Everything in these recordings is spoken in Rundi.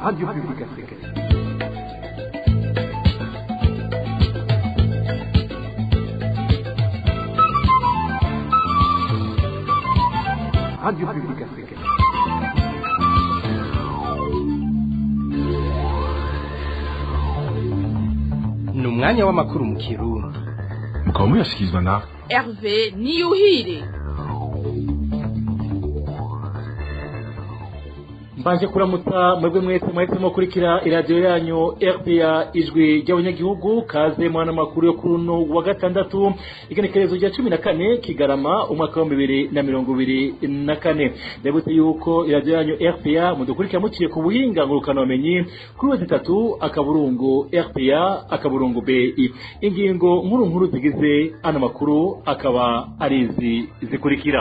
Radio Publique Africaine. Radio Publique Africaine. Ni umwanya w'amakuru mu Kirundi. Mukaba muyashyikirizwa na Hervé Niyuhire. Mbanje kuramutsa mwebwe mwese mwahisemo kurikira iradiyo yanyu RPA, Ijwi ry'Abanyagihugu. Kaze mwana makuru yo kuri uno wa gatandatu, igenekerezo rya 14 Kigarama, umwaka wa 2024. Ndabutse yuko iradiyo yanyu RPA mudukurikira muciye ku buhinga ngurukanabumenyi kuri www.rpa.bi. Ingingo nkuru nkuru zigize ano makuru akaba ari izi zikurikira: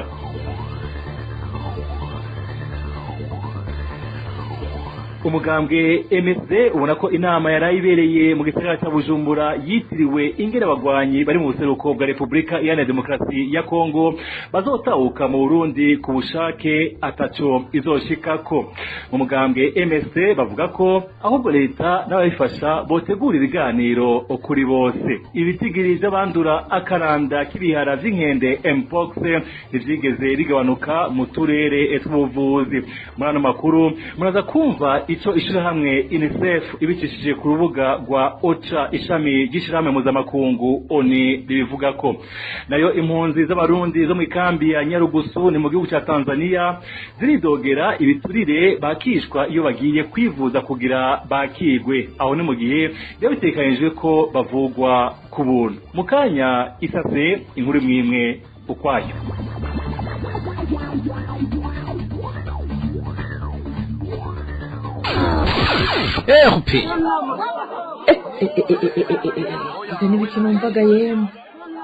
Umugambwe MSD ubona ko inama yarayibereye mu gisagara cya Bujumbura yitiriwe ingene abagwanyi bari mu buseruko bwa Republika Iharanira Demokarasi ya Kongo bazotahuka mu Burundi ku bushake ataco izoshikako. Mu mugambwe MSD bavuga ko ahubwo leta n'abayifasha botegura ibiganiro kuri bose. Ibitigiri vy'abandura akaranda k'ibihara vy'inkende, mpox, ntivyigeze bigabanuka mu turere tw'ubuvuzi. Muri ano makuru muraza kumva ico ishirahamwe UNICEF ibicishije ku rubuga rwa OCHA, ishami ry'ishirahamwe mpuzamakungu ONU, ribivugako. Nayo impunzi z'Abarundi zo mu ikambi ya Nyarugusu, ni mu gihugu ca Tanzania, ziridogera ibiturire bakishwa iyo bagiye kwivuza kugira bakigwe. Aho ni mu gihe biba bitekanijwe ko bavugwa ku buntu. Mu kanya isase inkuru imwe ukwayo. RP. Ibyo ni ibiki numvaga yemwe?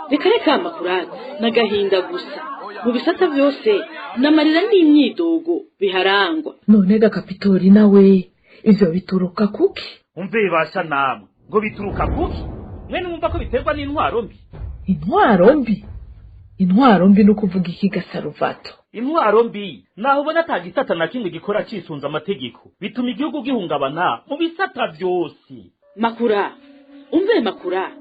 Reka reka, amakuru n'agahinda gusa. Mu bisata byose n'amarira n'imyidogo biharangwa. None ga Kapitori, nawe ivyo bituruka kuki? Umve basha namwe, ngo bituruka kuki? Mwe numva ko biterwa n'intwaro mbi. Intwaro mbi? Intwaro mbi ni ukuvuga iki gasaruvato? Intwaro mbi naho ubona ata gisata na kimwe gikora cisunze amategeko, bituma igihugu gihungabana mu bisata vyose. Makura, umve makura,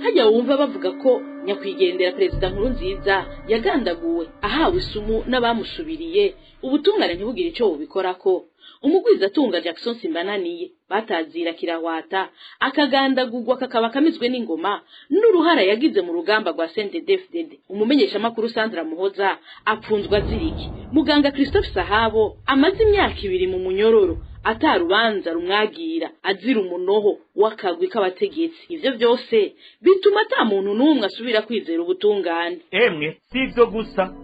hajya wumva bavuga ko nyakwigendera Perezida Nkuru Nziza yagandaguwe ahawe isumu n'abamusubiriye, ubutungane ntibugire ico bubikorako. Umugwizatunga Jackson Simbananiye batazira Kirahwata akagandagurwa kakaba kamizwe n'ingoma n'uruhara yagize mu rugamba rwa CNDD-FDD. Umumenyeshamakuru Sandra Muhoza apfunzwa aziriki. Muganga Christophe Sahabo amaze imyaka 2 mu munyororo atarubanza rumwagira, azira umunoho w'akagwi k'abategetsi. Ivyo byose bituma ata muntu n'umwe asubira kwizera ubutungane. Emwe, si ivyo gusa.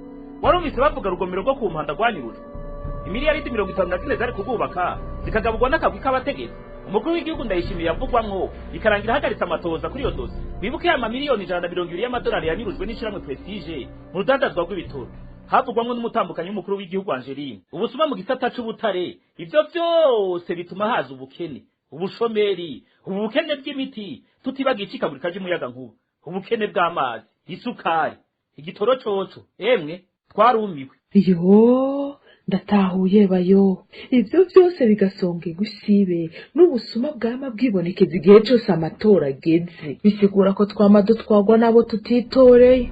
Warumvise bavuga rugomero rwo ku mpanda rwanyurujwe, imiliyaridi 54 zari kurwubaka zikagaburwa n'akagwi k'abategetsi. Umukuru w'igihugu Ndayishimiye yavugwamwo, ikarangira ahagaritse amatohoza kuri iyo dosi. Wibuke ya mamiliyoni 120 y'amadolari yanyurujwe n'ishirahamwe Prestige mu rudandazwa rw'ibitoro, havugwamwo n'umutambukanyi w'umukuru w'igihugu Angeline. Ubusuma mu gisata c'ubutare. Ivyo vyose bituma haza ubukene, ubushomeri, ubukene bw'imiti, tutibagiye icikagurika ry'umuyagankuba, ubukene bw'amazi, isukari, igitoro coco. Emwe, twarumiwe. Yo, ndatahuye bayo. Ibyo byose bigasonga igusibe n'ubusuma bwama bwibonekeza igihe cyose amatora ageze, bisigura ko twama dutwagwa n'abo tutitoreye.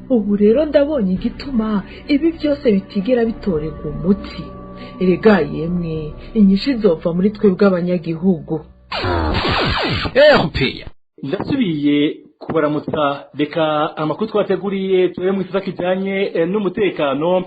Ubu rero ndabonye igituma ibi byose bitigera bitorerwa umuti. Erega yemwe, inyishu izova muri twebwe abanyagihugu. RP. Ndasubiye kubaramutsa. Reka amakuru twateguriye tube mu gisata kijanye n'umutekano.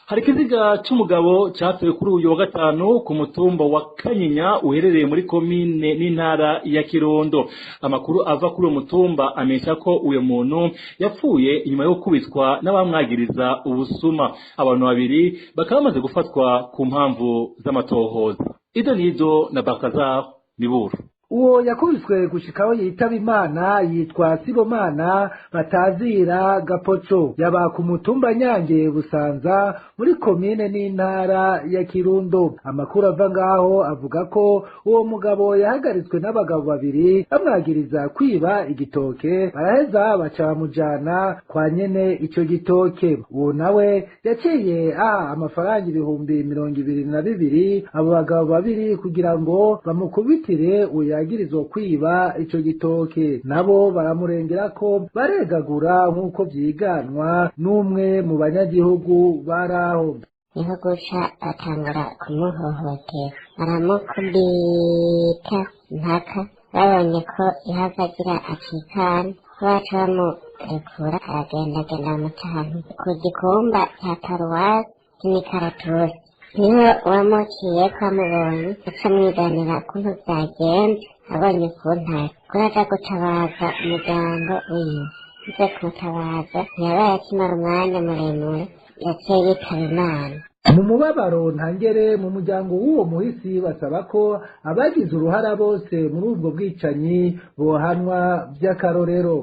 Hari ikiziga c'umugabo catowe kuri uyu wa gatanu ku mutumba wa Kanyinya, uherereye muri komine n'intara ya Kirundo. Amakuru ava kuri uwo mutumba amenyesha ko uyo muntu yapfuye inyuma yo gukubitwa n'abamwagiriza ubusuma. Abantu babiri bakaba bamaze gufatwa ku mpamvu z'amatohoza. Ido nido na Balthazar Miburo. Uwo yakubiswe gushikaho yitaba Imana yitwa Sibomana batazira Gapoco, yaba ku mutumba Nyange Busanza muri komine n'intara ya Kirundo. Amakuru ava ngaho avuga ko uwo mugabo yahagaritswe n'abagabo babiri bamwagiriza kwiba igitoke, baraheza baca bamujana kwa nyene ico gitoke. Uwo nawe yaciye aha amafaranga 22,000 abo bagabo babiri kugira ngo bamukubitire uyagirizwa kwiba ico gitoke, nabo baramurengera ko baregagura nk'uko vyiganwa n'umwe mu banyagihugu baraho. Niho guca batangura kumuhohotera, baramukubita mpaka babonye ko ihava agira acikana, ko baca bamurekura aragendagenda bamuca ahantu ku gikumba cya paruwasi cy'imikaratusi. Niho uwamuciye ko amubonye aca amwiganira ukuntu vyagenze, abonye ukuntu ko aja gutabaza umuryango wiwe. Aje kumutabaza ntiyabaye akimara umwanya muremure, yaciye yitaba Imana. Mu mubabaro ntangere mu muryango w'uwo muhisi basaba ko abagize uruhara bose muri ubwo bwicanyi bohanwa by'akarorero.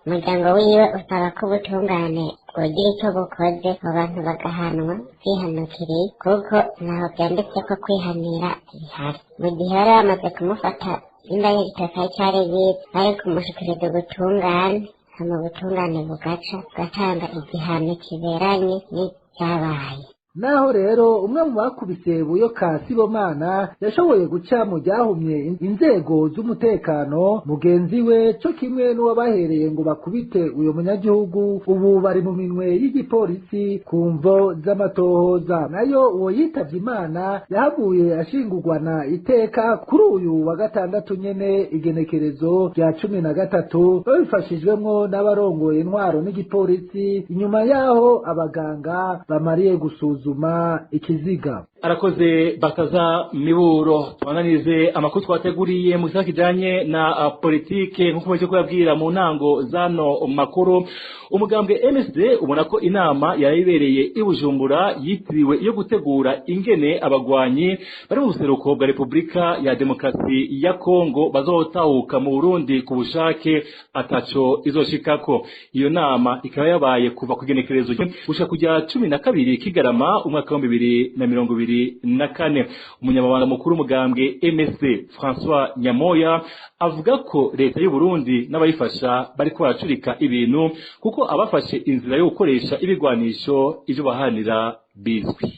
Umuryango wiwe usaba ko ubutungane bwogira icyo bukoze, abo bantu bagahanwa byihanukiriye, kuko ntaho byanditse ko kwihanira bihari. Mu gihe bari bamaze kumufata nimba y'igitaka cyari yize, bari kumushikiriza ubutungane, hama ubutungane bugaca bugatanga igihano kiberanye n'ibyabaye. Naho rero umwe mu bakubise Buyoka Sibomana yashoboye guca mu ryahumye inzego z'umutekano, mugenzi we co kimwe n'uwabahereye ngo bakubite uyo munyagihugu ubu bari mu minwe y'igipolisi ku mvo z'amatohoza. Nayo uwo yitavye Imana yahavuye ashingurwana iteka kuri uyu wa gatandatu nyene igenekerezo rya 13, babifashijwemwo n'abarongoye intwaro n'igipolisi, inyuma yaho abaganga bamariye gusuzuma ikiziga. Arakoze Bakaza Miburo. Tubananize amakuru twateguriye mu gisata kijanye na politike nkuko mumaze kubabwira mu ntango zano makuru. Umugambwe MSD ubona ko inama yayibereye i Bujumbura yitiriwe iyo gutegura ingene abagwanyi bari mu buseruko bwa Republika ya Demokrasi ya Kongo bazotahuka mu Burundi ku bushake ataco izoshikako. Iyo nama ikaba yabaye kuva ku igenekerezo gushika kujya 12 Kigarama umwaka wa 2024. Umunyamabanga mukuru umugambwe MSD François Nyamoya avuga ko leta y'u Burundi n'abayifasha bariko baracurika ibintu, kuko abafashe inzira yo gukoresha ibigwanisho ivyo bahanira bizwi.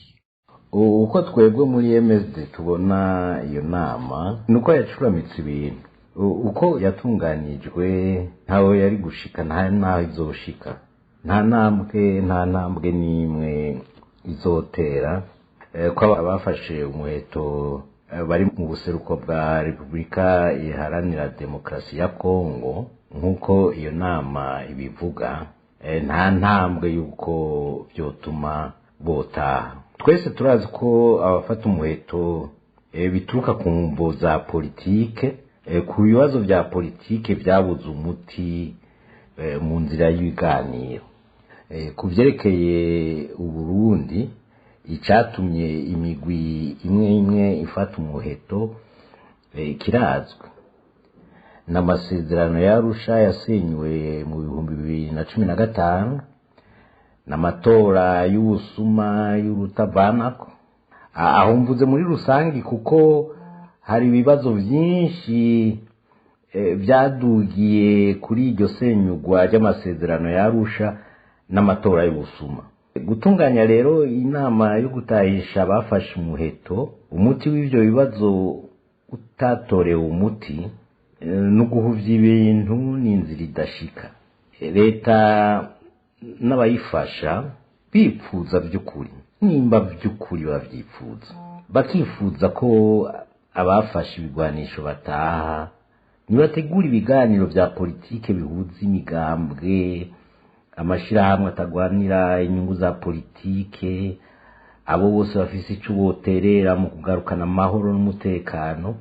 Uko twebwe muri MSD tubona iyo nama nuko yacuramitse ibintu, uko yatunganijwe ntawe yari gushika, nta naho izoshika, nta ntambwe n'imwe izotera. Ko abafashe umuheto bari mu buseruko bwa Republika Iharanira Demokarasi ya Kongo nk'uko iyo nama ibivuga, nta ntambwe y'uko byotuma botaha. Twese turazi ko abafata umuheto bituruka ku mvo za politike, ku bibazo bya politike byabuze umuti mu nzira y'ibiganiro. Ku byerekeye Uburundi, icatumye imigwi imwe imwe ifata umuheto kirazwi n'amasezerano ya Arusha yasenywe mu 2015, n'amatora y'ubusuma y'urutavanako. Aho mvuze muri rusangi kuko hari ibibazo byinshi byadugiye kuri iryo senyugwa ry'amasezerano ya Arusha n'amatora y'ubusuma. Gutunganya rero inama yo gutahisha abafashe umuheto, umuti w'ivyo bibazo utatorewe umuti no guhuvya ibintu n'inzira idashika. Leta n'abayifasha bipfuza by'ukuri, nimba by'ukuri bavyifuza, bakifuza ko abafashe ibigwanisho bataha, nibategura ibiganiro vya politike bihuza imigambwe, amashirahamwe atagwanira inyungu za politike, abo bose bafise ico boterera mu kugarukana amahoro n'umutekano,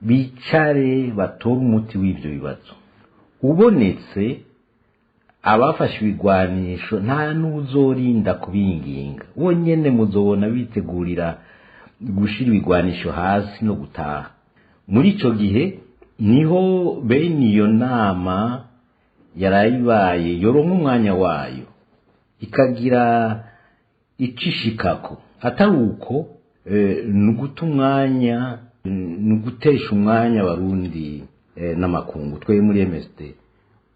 bicare batore umuti w'ivyo bibazo. Ubonetse abafashe ibigwanisho nta n'uzorinda kubinginga, bo nyene muzobona bitegurira gushira ibigwanisho hasi no gutaha. Muri ico gihe Niho bene iyo nama yarayibaye yoronka umwanya wayo ikagira icishikako, atari uko ni uguta umwanya, ni ugutesha umwanya abarundi n'amakungu. Twe muri MSD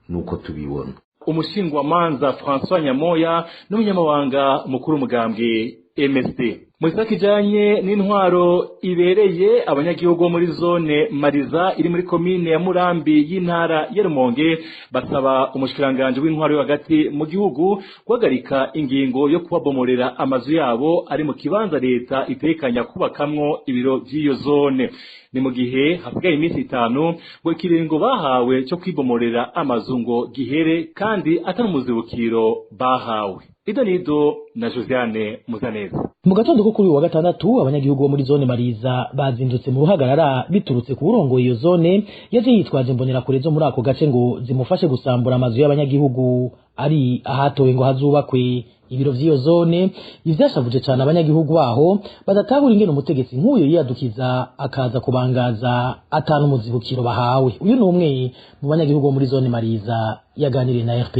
nuko tubibona. Umushingwamanza François Nyamoya n'umunyamabanga mukuru umugambwe MSD. Mu gisata kijanye n'intwaro ibereye, abanyagihugu bo muri zone Mariza iri muri komine ya Murambi y'intara ya Rumonge basaba umushikiranganji w'intwaro yo hagati mu gihugu guhagarika ingingo yo kubabomorera amazu yabo ari mu kibanza leta itekanya kubakamwo ibiro by'iyo zone. Ni mu gihe hasigaye iminsi 5 ngo ikiringo bahawe cyo kwibomorera amazu ngo gihere, kandi atari umuzibukiro bahawe. Ido nido na Josiane Muzaneza. Mu gatondo ko kuri uyu wa gatandatu, abanyagihugu bo muri zone Mariza bazindutse mu ruhagarara biturutse ku burongoye iyo zone yaje yitwaje imbonerakure zo muri ako gace ngo zimufashe gusambura amazu y'abanyagihugu ari ahatowe ngo hazubakwe ibiro vy'iyo zone. Ivyashavuje cane abanyagihugu baho badatahura ingene umutegetsi nk'uyo yiyadukiza akaza kubangaza atanu umuzibukiro bahawe. Uyu ni umwe mu banyagihugu bo muri zone Mariza yaganiriye na RP.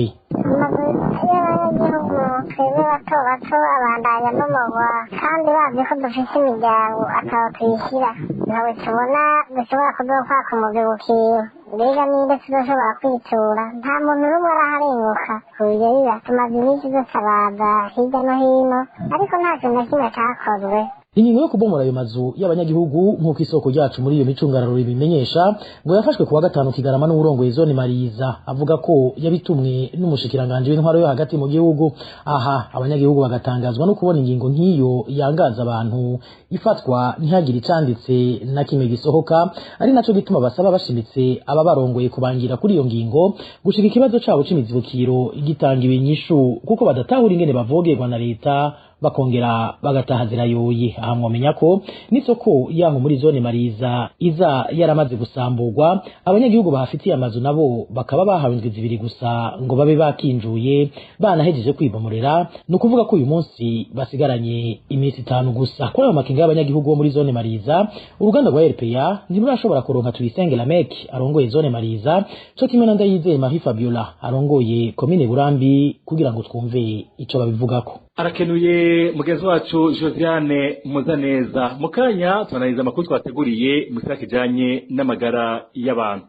Twebwe bato bato abandanya n'umugwa, kandi bazi ko dufise imiryango atabo tuyishyira, ntawe tubona dushobora kuzokwaka umuzibukiro. Mbega ninde tuzoshobora kwitura? Nta muntu n'umwe araharenguka. Kubyo biba tumaze iminsi dusabaza hirya no hino, ariko nta kintu na kimwe cakozwe. Ingingo yo kubomora ayo mazu y'abanyagihugu nk'uko isoko ryacu muri iyo micungararo ribimenyesha ngo yafashwe kuwa gatanu Kigarama n'uburongoye zone Mariza, avuga ko yabitumwe n'umushikiranganje w'intwaro yo hagati mu gihugu. Aha abanyagihugu bagatangazwa no kubona ingingo nk'iyo yangaza abantu ifatwa ntihagire icanditse na kimwe gisohoka, ari naco gituma basaba bashimitse aba barongoye kubangira kuri iyo ngingo gushika ikibazo cabo c'imizibukiro gitanga ibinyishu, kuko badatahura ingene bavogerwa na leta bakongera bagataha zirayoye. Aha mwamenya ko n'isoko yaho muri zone Mariza iza yaramaze gusamburwa, abanyagihugu bahafitiye amazu nabo bakaba bahawe indwi 2 gusa ngo babe bakinjuye banahejeje kwibomorera. Ni ukuvuga ko uyu munsi basigaranye iminsi 5 gusa. Kuri ayo makenga y'abanyagihugu bo muri zone Mariza, uruganda rwa RPA ntirurashobora kuronka Tuyisenge Lamek arongoye zone Mariza co kimwe na Ndayizeye Marie Fabiola arongoye komine Burambi kugira ngo twumve ico babivugako. Arakenuye mugenzi wacu Josiane Muzaneza. Mukanya tuanaliza amakuru twateguriye mu gisata kijanye n'amagara y'abantu.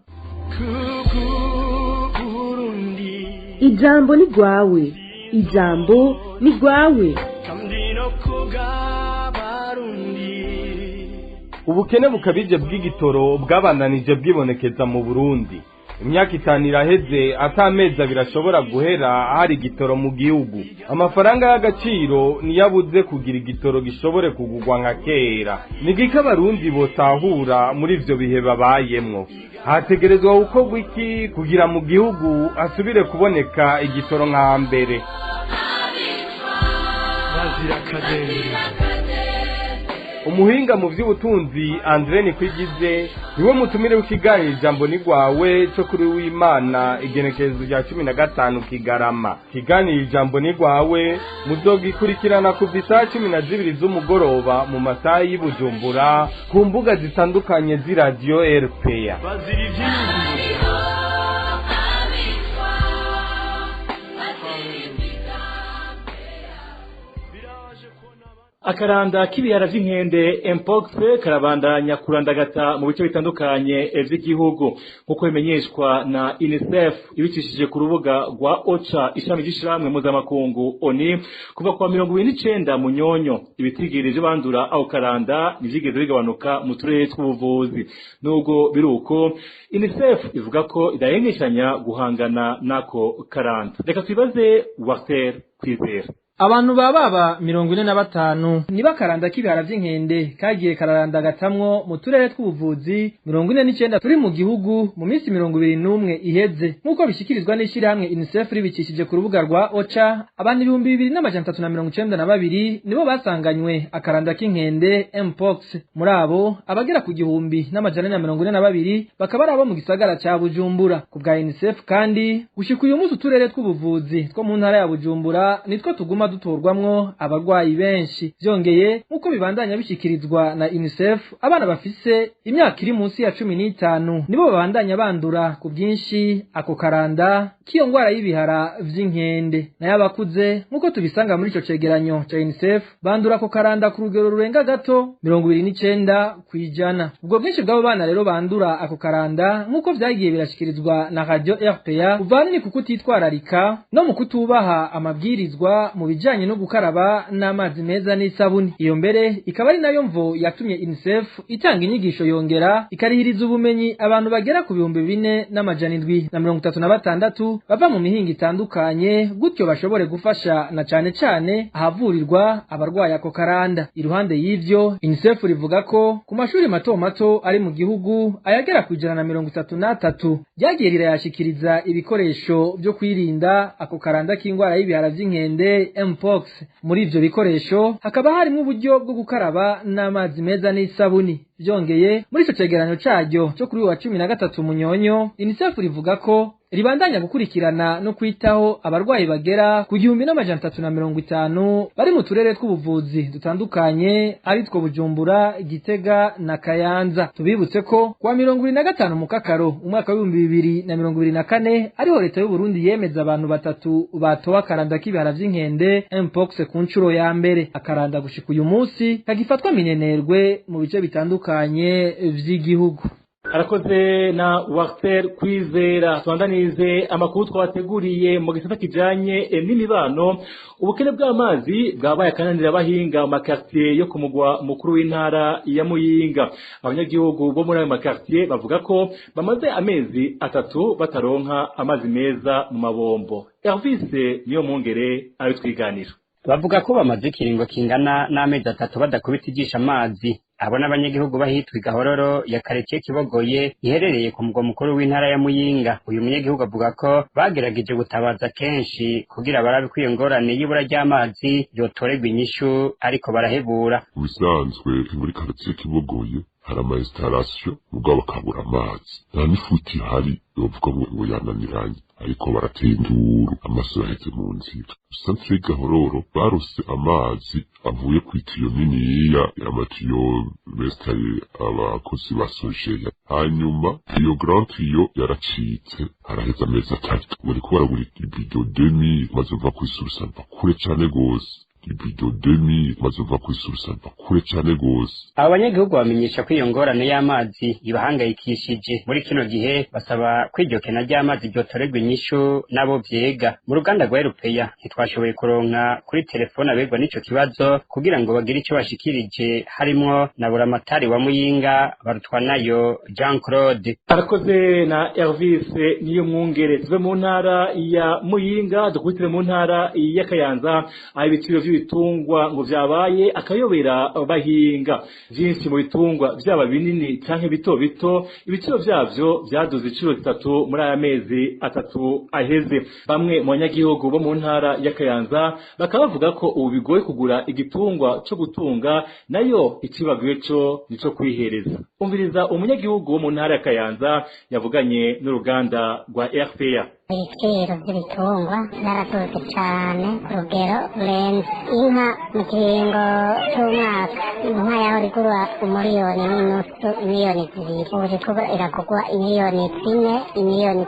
Ijambo ni gwawe, ijambo ni gwawe. Ubukene bukabije bw'igitoro bwabandanije bwibonekeza mu Burundi. Imyaka 5 iraheze atamezi 2 ashobora guhera hari igitoro mu gihugu. Amafaranga y'agaciro niyabuze kugira igitoro gishobore kugugwa nka kera. Nigika abarundi botahura muri ivyo bihe babayemwo. Hategerezwa gukorwa iki kugira mu gihugu asubire kuboneka igitoro nka mbere? Umuhinga mu vy'ubutunzi Andre Nikwigize niwe mutumire w'ikiganiro Ijambo ni Rwawe cyo kuri w'Imana igenekerezo rya 15 Kigarama. Ikiganiro Ijambo ni Rwawe muzogikurikirana kuva isaha 12 z'umugoroba mu masaha y'i Bujumbura ku mbuga zitandukanye z'iradiyo RPA. Akaranda k'ibihara vy'inkende Mpox karabandanya kurandagata mu bice bitandukanye vy'igihugu, nkuko bimenyeshwa na UNICEF ibicishije ku rubuga rwa OCHA ishami ry'ishirahamwe mpuzamakungu ONU. Kuva kwa 29 Munyonyo ibitigiri vy'abandura aho karanda ntivyigeze bigabanuka mu turere tw'ubuvuzi. Nubwo biruko, UNICEF ivuga ko idahengeshanya guhangana nako karanda. Reka twibaze Walter Kwizera. Abantu bababa 45 niba karanda k'ibihara vy'inkende kagiye kararandagatamwo mu turere tw'ubuvuzi 49 turi mu gihugu mu minsi 21 iheze, nk'uko bishikirizwa n'ishirahamwe UNICEF ribicishije ku rubuga rwa OCHA. Abantu 2392 nibo basanganywe akaranda k'inkende Mpox. Muri abo abagera ku 1442 bakaba ari abo mu gisagara ca Bujumbura. Ku bwa UNICEF kandi gushika uyu munsi uturere tw'ubuvuzi two mu ntara ya Bujumbura nitwo tuguma tuguma dutorwamwo abarwayi benshi. Vyongeye, nk'uko bibandanya bishikirizwa na UNICEF, abana bafise imyaka iri munsi ya 15 nibo babandanya bandura ku bwinshi ako karanda k'iyo ngwara y'ibihara vy'inkende. Nayo abakuze, nk'uko tubisanga muri ico cegeranyo ca UNICEF, bandura ako karanda ku rugero rurenga gato 29%. Ubwo bwinshi bw'abo bana rero bandura ako karanda, nk'uko vyagiye birashikirizwa na Radio RPA, uvanini ku kutitwararika no mu kutubaha amabwirizwa mu bijanye no gukaraba n'amazi meza n'isabuni. Iyo mbere ikaba ari nayo mvo yatumye UNICEF itanga inyigisho, yongera ikarihiriza ubumenyi abantu bagera ku 4736 bava mu mihingo itandukanye, gutyo bashobore gufasha na cane cane ahavurirwa abarwayi ako karanda. Iruhande y'ivyo, UNICEF rivuga ko ku mashuri mato mato ari mu gihugu ayagera ku 133 ryagiye rirayashikiriza ibikoresho vyo kwirinda ako karanda k'ingwara y'ibihara vy'inkende, mpox. Muri ivyo bikoresho hakaba harimwo uburyo bwo gukaraba n'amazi meza n'isabuni. Vyongeye, muri ico cegeranyo caryo co kuri wa 13 Munyonyo, UNICEF rivuga ko ribandanya gukurikirana no kwitaho abarwayi bagera ku 1350 bari mu turere tw'ubuvuzi dutandukanye, ari two Bujumbura, Gitega na Kayanza. Tubibutse ko kuwa 25 Mukakaro umwaka wa 2024 ariho leta y'u Burundi yemeza abantu batatu batowe akaranda k'ibihara vy'inkende, mpox, ku nshuro ya mbere. Akaranda gushika uyu munsi kagifatwa minenerwe mu bice bitandukanye vy'igihugu. Arakoze na Walter Kwizera. Twandanize amakuru twabateguriye mu gisata kijanye n'imibano. Ubukene bw'amazi bwabaye akananira abahinga mu makartier yo ku mugwa mukuru w'intara ya Muyinga. Abanyagihugu bo muri ayo makartier bavuga ko bamaze amezi 3 bataronka amazi meza mu mabombo. Elvis niyo mwungere abitwiganira. Bavuga ko bamaze ikiringo kingana n'amezi 3 badakubita ijisho amazi. Abo n'abanyagihugu bahitwa Gahororo ya karitiye Kibogoye iherereye ku mugwa mukuru w'intara ya Muyinga. Uyu munyagihugu avuga ko bagerageje gutabaza kenshi kugira barabe ko iyo ngorane y'ibura ry'amazi yotorerwa inyishu, ariko barahebura. Ubisanzwe muri karitiye Kibogoye hari ama installation, mugabo bakabura amazi. Nta n'ifuti ihari bavuga ngo yananiranye, ariko barateye induru, amaso yaheze mu nzira. Centre Gahororo barose amazi avuye ku itiyo niniya, amatiyo bestaye abakozi ba Sojeya. Hanyuma iyo grand tiyo yaracitse, haraheze amezi 3. Bariko baragura ibido 2000 maze uva kwisurusa kure cane gose, ibido 2000 maze uva kwisurusa kure cane gose. Abo banyagihugu bamenyesha ko iyo ngorane y'amazi ibahangayikishije muri kino gihe. Basaba ko iryo kena ry'amazi ryotorerwa inyishu n'abo vyega. Mu ruganda rwa Erupeya ntitwashoboye kuronka kuri telefone abegwa n'ico kibazo kugira ngo bagire ico bashikirije, harimwo na Buramatari wa Muyinga Barutwanayo Jean Claude. Arakoze na Elvis niyo mwungere. Tuve mu ntara ya Muyinga dukubitire mu ntara ya Kayanza, aho ibiciro vy'ibitungwa ngo vyabaye akayobera bahinga. Vyinshi mu bitungwa, vyaba binini canke bito bito, ibiciro vyavyo vyaduze incuro 3 muri aya mezi 3 aheze. Bamwe mu banyagihugu bo mu ntara ya Kayanza bakaba bavuga ko ubu bigoye kugura igitungwa co gutunga, nayo icibagiwe co nico kwihereza. Umviriza umunyagihugu wo mu ntara ya Kayanza yavuganye n'uruganda rwa RPA. Ibiciro by'ibitungwa byaraduze cyane ku rugero rurenze. Inka mu kiringo cy'umwaka, inka yahora igura 1.5 miliyoni, 2 miliyoni, ubu zikuba iragurwa 4 miliyoni, 5 miliyoni.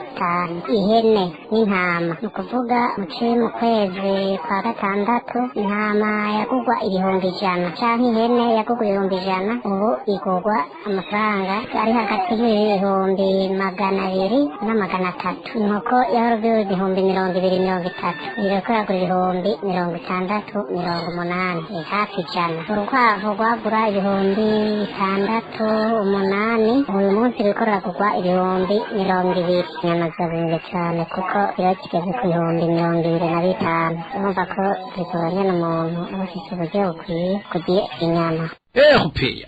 Ihene n'intama, ni ukuvuga muci mu kwezi kwa gatandatu intama yagurwa 100,000 canke ihene yagurwa 100,000, ubu igurwa amafaranga ari hagati y'200,000 na 300,000. Inkoko yahora igura 20,000, 30,000, iriko iragura 60,000, 80,000, hafi 100. Urukwavu rwagura 6000, 8,000, uyu munsi ruriko ruragurwa 20,000. Inyama zirazinze cane kuko iyo kigeze ku 25,000, urumva ko zigura nyene umuntu aba afise uburyo bukwiye kurya inyama. RPA.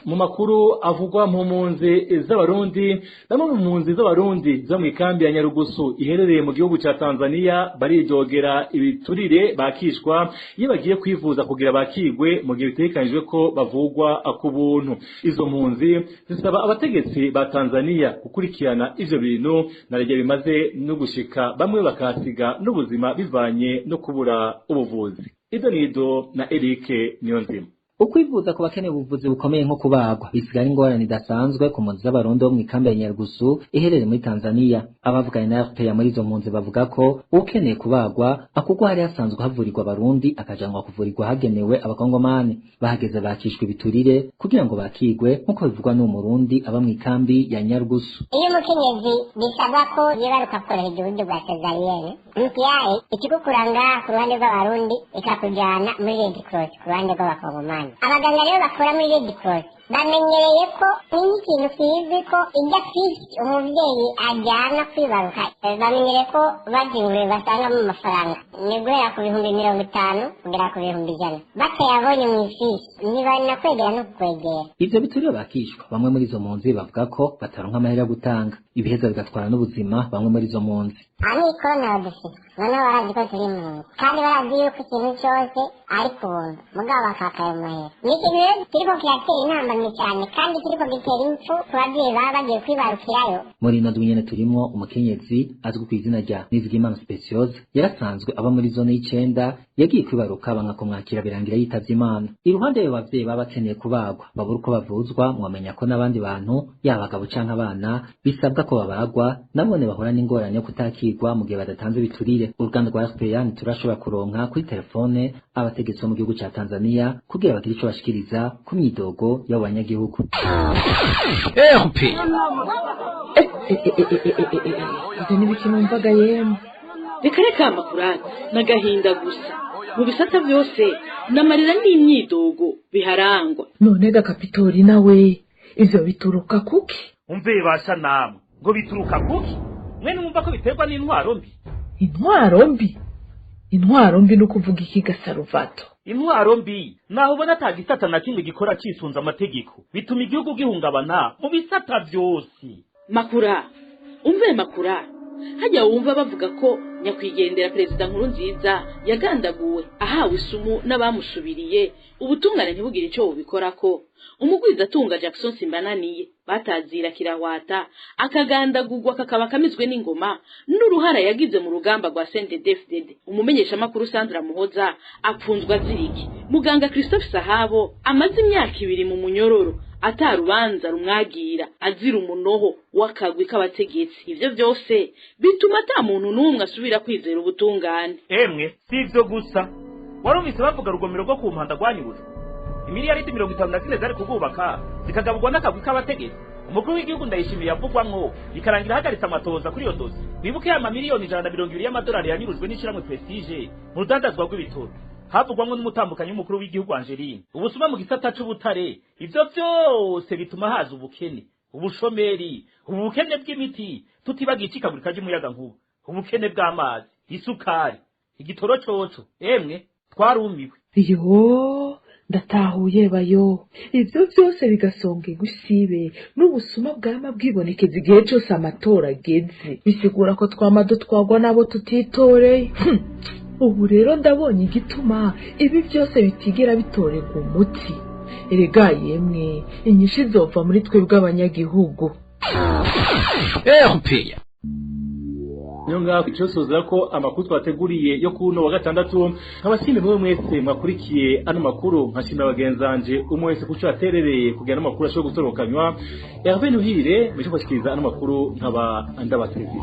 Mu makuru avugwa mu mpunzi z'Abarundi, bamwe mu mpunzi z'Abarundi zo mu ikambi ya Nyarugusu iherereye mu gihugu ca Tanzania baridogera ibiturire bakishwa iyo bagiye kwivuza kugira bakigwe mu gihe bitegekanijwe ko bavugwa ku buntu. Izo mpunzi zisaba abategetsi ba Tanzania gukurikirana ivyo bintu na rege bimaze no gushika bamwe bakasiga n'ubuzima bivanye no kubura ubuvuzi. Idonido na Eric Niyonzima. Ukwivuza ku bakeneye ubuvuzi bukomeye nko kubagwa bisigara ingorane idasanzwe ku mpunzi z'Abarundi bo mu ikambi ya Nyarugusu iherereye muri Tanzania. Abavuganye na RPA muri izo mpunzi bavuga ko ukeneye kubagwa akugwa hari hasanzwe havurirwa Abarundi akajanwa kuvurirwa hagenewe Abakongomani. Bahageze bakishwa ibiturire kugira ngo bakigwe, nk'uko bivugwa n'uwo Murundi aba mu ikambi ya Nyarugusu. Iyo umukenyezi bisabwa ko yibaruka korohereza uburyo bwa cesarienne, MPI ikigukuranga ku ruhande rw'Abarundi ikakujana muri Red Cross ku ruhande rw'Abakongomani. Abaganga rero bakora muri Red Cross bamenyereye ko niyo ikintu kizwi ko ijya fishi umubyeyi ajyana kwibaruka, bamenyereye ko bagiwe basangamo amafaranga ni guhera ku 50,000 kugera ku 100,000. Batayabonye mu ifishi ntibanakwegera no kukwegera. Ivyo biturire bakishwa, bamwe muri izo mpunzi bavuga ko bataronka amahera yo gutanga, ibiheza bigatwara n'ubuzima bamwe muri izo mpunzi. Amikoro ntabwo dufite, noneho barazi ko turi mu nzu kandi barazi yuko ikintu cyose ari ku buntu, mugabo bakaka ayo mahera. Ni ikintu rero kiriko kiratera intambamyi cyane kandi kiriko gitera impfu ku babyeyi baba bagiye kwibarukirayo. Muri ino ndwi nyene turimwo, umukenyezi azwi ku izina rya Nizigimana Speciose yarasanzwe aba muri zone y'icenda, yagiye kwibaruka banga kumwakira birangira yitavye Imana. Iruhande y'abo bavyeyi baba bakeneye kubagwa babura uko bavuzwa, mwamenya ko n'abandi bantu yaba abagabo canke abana bisabwa ko babagwa, nabone bahura n'ingorane yo kutakirwa mu gihe badatanze ibiturire. Uruganda rwa RPA ntiturashobora kuronka kuri telefone abategetsi bo mu gihugu ca Tanzania kugira bagire ico bashikiriza ku myidogo y'abo banyagihugu. RP Ivyo ni biki numvaga yemwe? Reka reka amakurata n'agahinda gusa mu bisata byose n'amarira n'imyidogo biharangwa. None ga Kapitori nawe ivyo bituruka kuki? Umve basha namwe ngo bituruka kuki? Mwe numva ko biterwa n'intwaro mbi. Intwaro mbi? Intwaro mbi no kuvuga iki gasaruvato? Intwaro mbi naho ubona ata gisata na kimwe gikora cisunza amategeko, bituma igihugu gihungabana mu bisata byose. Makura, umve makura, hajya wumva bavuga ko nyakwigendera perezida Nkurunziza yagandaguwe ahawe isumu n'abamusubiriye, ubutungane ntibugire ico bubikorako. Umugwizatunga Jackson Simbananiye batazira kirahwata akagandagurwa kakaba kamizwe n'ingoma n'uruhara yagize mu rugamba rwa CNDD-FDD. Umumenyeshamakuru Sandra Muhoza apfunzwa aziriki. Muganga Christophe Sahabo amaze imyaka 2 mu munyororo atarubanza rumwagira azira umunoho w'akagwi k'abategetsi. Ivyo byose bituma ata muntu n'umwe asubira kwizera ubutungane. Emwe si ivyo gusa, warumvise bavuga rugomero rwo ku mpanda rwanyurujwe, imiliyaridi 54 zari kugubaka zikagaburwa n'akagwi k'abategetsi. Umukuru w'igihugu Ndayishimiye yavugwamwo bikarangira ahagaritse amatoza kuri iyo dosi. Wibuke ya mamiliyoni 120 y'amadolari yanyurujwe n'ishirahamwe Prestige mu rudandazwa rw'ibitoro, havugwamwo n'umutambukanyi w'umukuru w'igihugu Angeline. Ubusuma mu gisata c'ubutare, ivyo vyose bituma haza ubukene, ubushomeri, ubukene bw'imiti, tutibagiye icikagurika ry'umuyagankuba, ubukene bw'amazi, isukari, igitoro coco. Emwe twarumiwe. Yo ndatahuye bayo, ivyo byose bigasonga igusibe n'ubusuma bwama bwibonekeza igihe cose amatora ageze, bisigura ko twama dutwagwa n'abo tutitoreye. Ubu rero ndabonye igituma ibi byose bitigera bitorerwa umuti. Erega yemwe inyishu izova muri twebwe abanyagihugu. RP Niyo ngaho icosoza ko amakuru twateguriye yo kuno wa gatandatu. Nkabashimye mwe mwese mwakurikiye ano makuru, nkashimira bagenzanje umwe wese kuco yaterereye kugira ano makuru ashobore gutorokanywa. Hervé Nuhire mwisho kwashikiriza ano makuru, nkaba ndabasezeje.